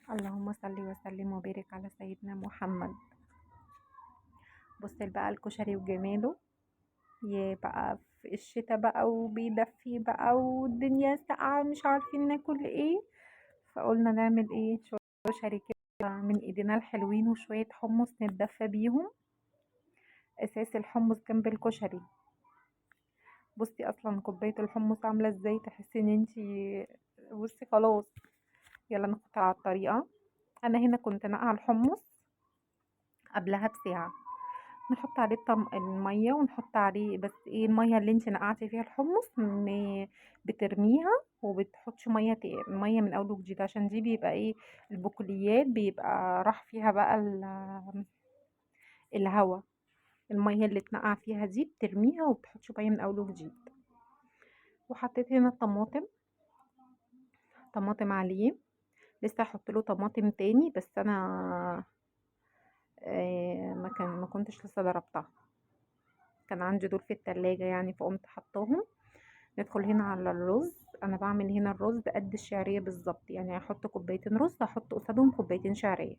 اللهم صل وسلم وبارك على سيدنا محمد. بصي بقى الكشري وجماله، يا بقى في الشتاء بقى وبيدفي بقى والدنيا ساقعة مش عارفين ناكل ايه، فقلنا نعمل ايه؟ شوية كشري كده من ايدينا الحلوين وشوية حمص نتدفى بيهم. اساس الحمص جنب الكشري. بصي اصلا كوباية الحمص عاملة ازاي، تحسي ان انتي بصي خلاص. يلا ندخل على الطريقة. انا هنا كنت نقع الحمص قبلها بساعة، نحط عليه المية، ونحط عليه بس ايه المية اللي انت نقعتي فيها الحمص بترميها، وبتحطي مية من اول وجديد، عشان دي بيبقى ايه البقوليات بيبقى راح فيها بقى الهوا. المية اللي اتنقع فيها دي بترميها وبتحطي مية من اول وجديد. وحطيت هنا الطماطم، طماطم عليه، لسه هحط له طماطم تاني بس انا ما كنتش لسه ضربتها، كان عندي دول في التلاجة يعني، فقمت حطاهم. ندخل هنا على الرز. انا بعمل هنا الرز قد الشعرية بالظبط، يعني هحط كوبايتين رز هحط قصادهم كوبايتين شعرية.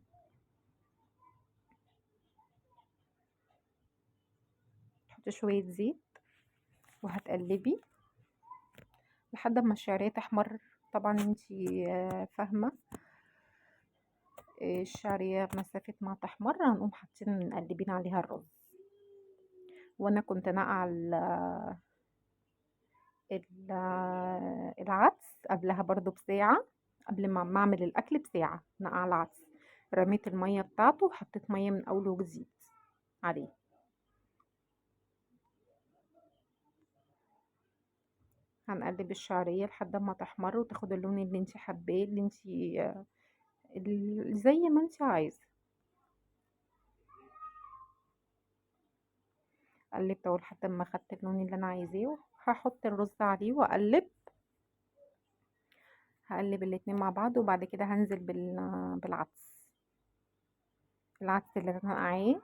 تحطي شوية زيت وهتقلبي لحد ما الشعرية تحمر. طبعا انتي فاهمة الشعرية مسافة ما تحمر هنقوم حاطين مقلبين عليها الرز. وانا كنت ناقعة العدس قبلها برضو بساعة، قبل ما اعمل الاكل بساعة نقع العدس، رميت المية بتاعته وحطيت مية من اول وجديد عليه. هنقلب الشعرية لحد ما تحمر وتاخد اللون اللي انتي حباه، اللي انتي زي ما انتي عايزة. قلبت اهو لحد ما خدت اللون اللي انا عايزاه. هحط الرز عليه واقلب، هقلب الاتنين مع بعض، وبعد كده هنزل بالعدس. العدس اللي انا نقعاه،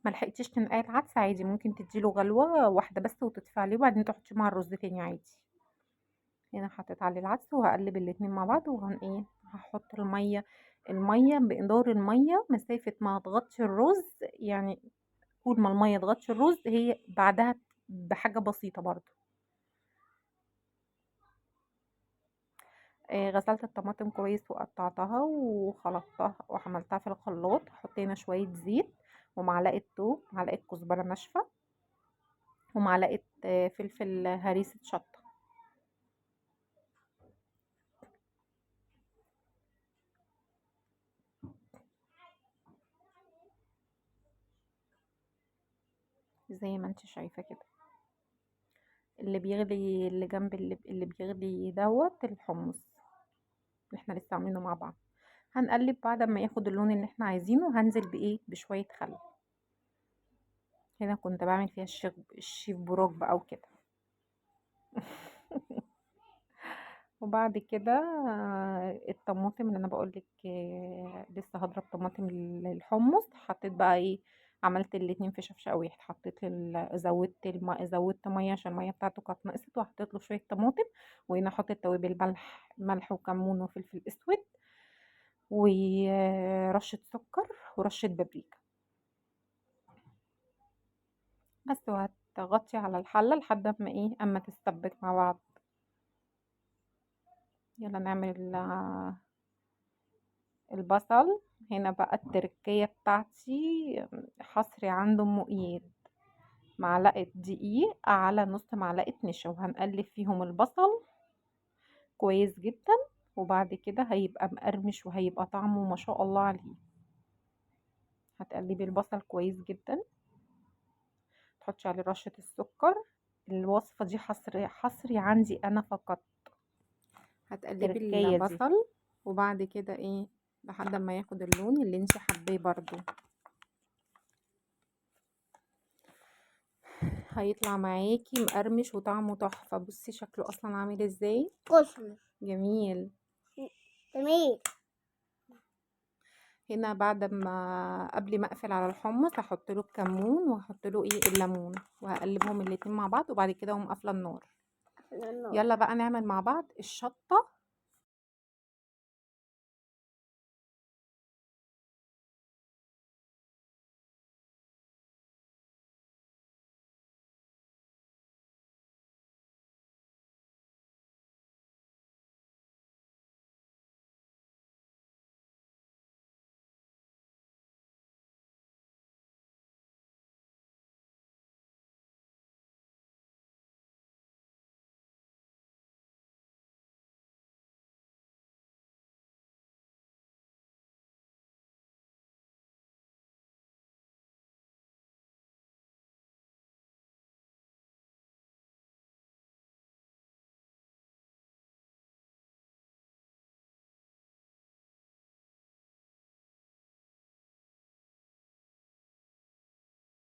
ما لحقتيش تنقعي العدس عادي، ممكن تديله غلوه واحدة بس وتطفي عليه وبعدين تحطيه مع الرز تاني عادي. هنا حطيت عليه العدس وهقلب الاتنين مع بعض، وهن ايه هحط المية، المية بمقدار المية مسافة ما تغطي الرز، يعني طول ما المية تغطي الرز هي بعدها بحاجة بسيطة برضو. غسلت الطماطم كويس وقطعتها وخلطتها وعملتها في الخلاط. حطينا شوية زيت ومعلقة توم، معلقه كزبره ناشفة، ومعلقة فلفل هريسه شطه. زي ما انت شايفه كده. اللي بيغلي اللي جنب اللي بيغلي دوت الحمص اللي احنا لسه عاملينه مع بعض. هنقلب بعد ما ياخد اللون اللي احنا عايزينه. هنزل بايه؟ بشوية خل. هنا كنت بعمل فيها الشيف براك بقى وكده. وبعد كده الطماطم اللي انا بقولك، لسه هضرب طماطم للحمص. حطيت بقى ايه، عملت الاتنين في شفشق واحد. حطيت زودت زودت مية عشان المية بتاعته كانت نقصت، وحطيت له شوية طماطم. وهنا حطيت توابل، ملح وكمون وفلفل اسود ورشه سكر ورشه بابريكا بس. وهتغطي على الحلة لحد ما ايه، اما تستبك مع بعض. يلا نعمل البصل. هنا بقى التركية بتاعتي حصري عند ام اياد، معلقة دقيق على نص معلقة نشا، وهنقلب فيهم البصل كويس جدا، وبعد كده هيبقى مقرمش وهيبقى طعمه ما شاء الله عليه. هتقلبي البصل كويس جدا، تحطي عليه رشة السكر. الوصفة دي حصري عندي انا فقط. هتقلبي التركية دي. البصل وبعد كده ايه لحد ما ياخد اللون اللي انت حباه. برضو هيطلع معاكي مقرمش وطعمه تحفة. بصي شكله اصلا عامل ازاي، كشري جميل جميل. هنا قبل ما اقفل على الحمص هحط له الكمون وهحط له ايه الليمون، وهقلبهم الاتنين مع بعض، وبعد كده اقوم قافله النار. قافلة النار. يلا بقى نعمل مع بعض الشطه